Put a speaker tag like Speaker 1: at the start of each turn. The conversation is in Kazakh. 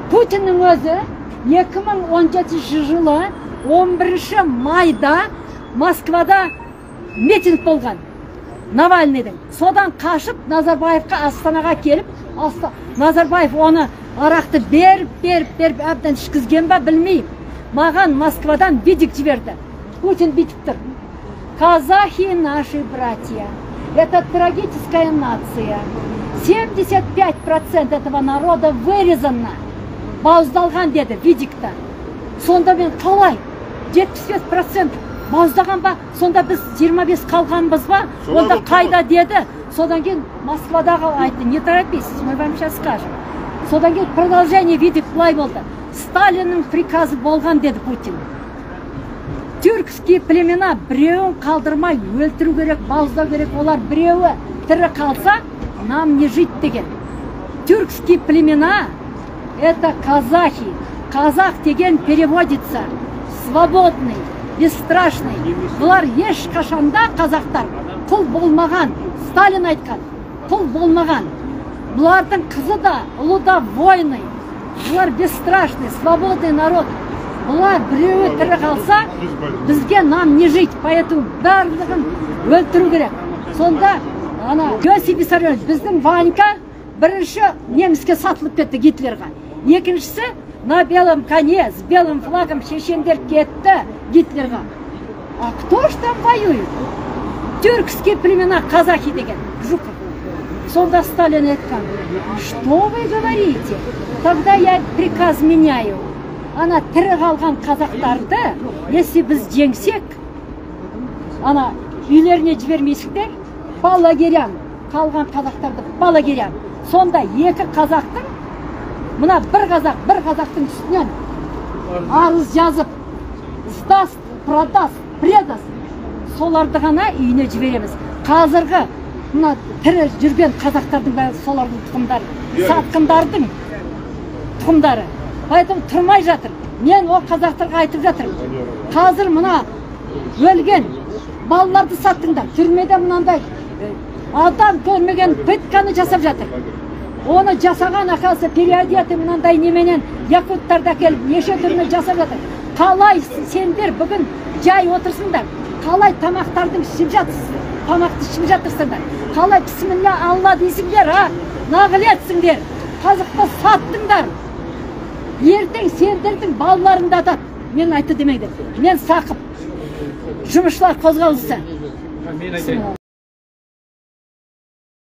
Speaker 1: Путиннің өзі 2017 жылы 11 майда Москвада митинг болған Навальныйдың. Содан қашып Назарбаевқа, Астанаға келіп, Назарбаев оны арақты беріп, беріп, беріп әбден ішкізген ба, білмеймін. Маған Москвадан видик жіберді. Путин бүйтіп тұр: «Казахи — наши братья. Это трагическая нация. 75% этого народа вырезано». Бауыздалған деді видикта. Сонда мен: «Қалай 75% бауыздаған ба? Сонда біз 25 қалғанбыз ба?
Speaker 2: Солай
Speaker 1: Онда
Speaker 2: болып тұр.
Speaker 1: қайда?» — деді. Содан кейін Москвадағы айтты: «Не торопись, мы вам сейчас скажем». Содан кейін продолжение видик былай болды: «Сталиннің приказы болған, — деді Путин, — тюркские племена біреуін қалдырмай өлтіру керек, бауыздау керек. Олар біреуі тірі қалса, нам не жить», — деген. Тюркские племена — это казахи. Казах деген переводится свободный, бесстрашный. Бұлар ешқашанда, қазақтар, құл болмаған. Сталин айтқан, құл болмаған. Бұлардың қызы да, ұлы да воины. Бұлар бесстрашный, свободный народ. Бұлар біреуі тірі қалса, бізге, нам не жить, поэтому барлығын өлтіру керек. Сонда ана Иосиф Виссарионович, біздің Ванька, бірінші неміске сатылып кетті, Гитлерға. Екіншісі на белом коне с белым флагом шешендер кетті Гитлерға. А кто ж там воюет? Тюркские племена, казахи деген Жуков. Сонда Сталин айтқан: «Что вы говорите? Тогда я приказ меняю. Ана тірі қалған қазақтарды, если біз жеңсек, ана үйлеріне жібермейсіңдер, по лагерям, қалған қазақтарды по лагерям». Сонда екі қазақтың, мына бір қазақ бір қазақтың үстінен арыз жазып, сдаст, продаст, предаст, соларды ғана үйіне жібереміз. Қазіргі мына тірі жүрген қазақтардың бәрі солардың тұқымдары, сатқындардың тұқымдары, поэтому тұрмай жатыр. Мен ол қазақтарға айтып жатырмын: қазір мына өлген балаларды саттыңдар, түрмеде мынандай адам көрмеген пытканы жасап жатыр. Оны жасаған, оказывается, переодетый мынандай неменен якуттарды әкеліп, неше түрлі жасап жатыр. Қалай сендер бүгін жай отырсыңдар? Қалай тамақтардың ішіп жатырсыз, тамақты ішіп жатырсыңдар? Қалай бісміллә, Алла дейсіңдер? А, нағылетсіңдер, қазақты саттыңдар. Ертең сендердің балаларың да атады. Мен айтты демеңдер, мен Сақып, жұмысшылар қозғалысы.
Speaker 3: Мен айтайын.